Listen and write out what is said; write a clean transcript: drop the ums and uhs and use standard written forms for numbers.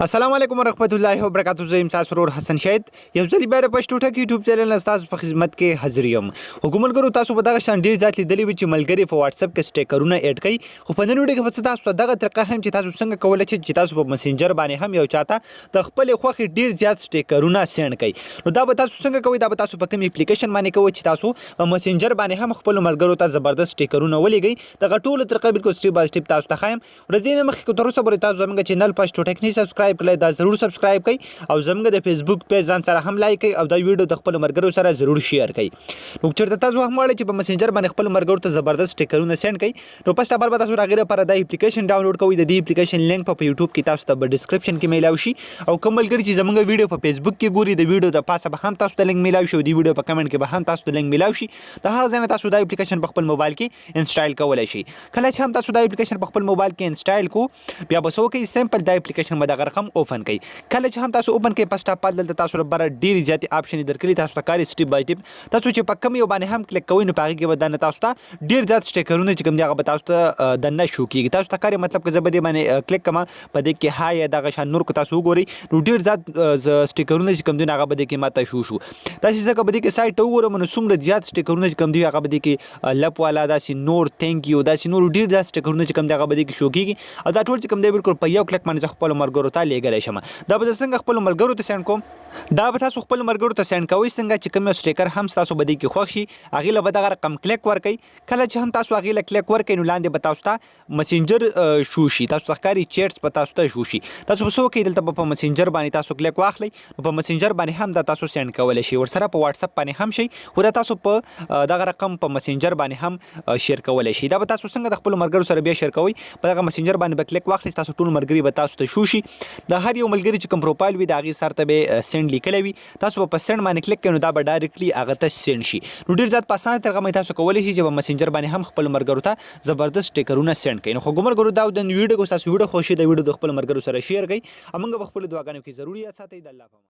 السلام علیکم ورحمت الله وبرکاته. زه یم تاسو ورور حسن شاهد، یو ځل بیا د پښتو ټک یوټیوب چینل تاسو په خدمت کې حاضر یم. خو ملګرو، تاسو به دغه شان ډیر زیات لیدلی وي چې ملګری په واتس اپ کې سټیکرونه اډ کوي، خو په نن ویډیو کې به تاسو ته دغه طریقه هم چې تاسو څنګه کولای شئ چې تاسو په مسنجر باندې هم یو چاته د خپل خوښې ډیر زیات سټیکرونه سند کړئ. نو دا به تاسو څنګه کوئ؟ دا به تاسو په کوم اپلیکیشن باندې کوئ چې تاسو په مسنجر باندې هم خپل ملګرو ته زبردست سټیکرونه ولېږئ؟ دغه ټول طریقه بالکل سټیپ بای سټیپ تاسو ته ښایم. د دې نه مخکې که تر اوسه پورې تاسو زموږ چینل پښتو ټیک نه سبسکرایب کړئ، دا ضرور سبسکرایب کړئ او زموږ د فیسبوک پیج ځان سره هم لایک کړئ او دا ویډیو د خپل ملګرو سره ضرور شیر کړئ. نو چېرته تاسو هم غواړئ چې په مسنجر باندې خپل ملګرو ته زبردست سټیکرونه سند کړئ، نو پس اول به تاسو راغلي لپاره دا اپلیکیشن ډاونلوډ کوئ. د دې اپلیکیشن لینک په یوټیوب کې تاسو ته په ډیسکرپشن کې میلاو شي او کوم ملګري چې زموږ ویډیو په فیسبوک کې ګوري، د ویډیو د پاسه به هم تاسو ته لینک میلاو شي او د ویډیو په کمنټ کې به هم تاسو ته لینک میلاو شي. د هغه ځای نه تاسو دا اپلیکیشن په خپل موبایل کې انسټال کولای شئ. کله چې هم تاسو دا اپلیکیشن په خپل موبایل کې انسټال کو، بیا به څه وکړئ؟ سمپل دا اپلیکیشن به دغه رقم اوپن کړئ. کله چې هم تاسو اوپن کړئ، پس ټاپ دلته تاسو لپاره ډېرې زیاتې آپشن درکړي. تاسو ته کاري سټیپ بای سټیپ تاسو چې په کوم یو باندې هم کلیک کوئ، نو په هغې کې به دننه تاسو ته ډېر زیات سټیکرونه چې کوم دي، هغه به تاسو ته دننه شو کېږي. تاسو ته کاري مطلب که زه به دې باندې کلیک کوم، په دې کې های دغه شان نور که تاسو وګورئ، نو ډېر زیات سټیکرونه چې کوم دي، هغه به دې کې ماته شو شو. داسې ځکه به دې کې سایټ ته وګورم، نو څومره زیات سټیکرونه چې کوم دي، هغه به دې کې لپ والا، داسې نور، ثانک یو، داسې نور ډیر زیات سټیکرونه چې کوم دی، هغه به دې کې شو کیږي. او دا ټول چې کوم دی، بالکل په یو کلیک باندې زه خپل ملګرو ته لیږلی شم. دا به زه څنګه خپل ملګرو ته سند کوم؟ دا به تاسو خپل ملګرو ته سند کوئ څنګه چې کوم یو سټیکر هم تاسو به دې کې خوښ شي، هغې له به دغه رقم کلیک ورکړئ. کله چې هم تاسو هغې له کلیک ورکړئ، نو لاندې به تاسو ته مسنجر شو شي. تاسو ته ښکاري چیټس به تاسو ته شو شي. تاسو به څه وکړئ؟ دلته به په مسنجر باندې تاسو کلیک واخلئ، نو په مسنجر باندې هم دا تاسو سند کولی شئ، ورسره په واتس اپ باندې هم شئ، خو دا تاسو په دغه رقم په مسنجر باندې هم شیر کولی شئ. دا به تاسو څنګه د خپلو ملګرو سره بیا شیر کوئ؟ په دغه مسنجر باندې به کلیک واخلئ، تاسو ټول ملګري به تاسو ته شو شي. د هر یو ملګري چې کوم پروفایل وي، د هغې سر ته به سند لیکلی وي. تاسو به په سند باندې کلیک کړئ، نو دا به ډایرکټلی هغه ته سند شي. نو ډیر زیات په اسانه طریقه باندې تاسو کولی شئ چې په مسنجر باندې هم خپل ملګرو ته زبردست سټیکرونه سند کړئ. نو خو ملګرو، دا د ویډیو کو تاسو ویډیو خوښ شي، د ویډیو د خپل ملګرو سره شیر کړئ او موږ په خپل دعاګانو کې ضرور یاد ساتئ. د الله په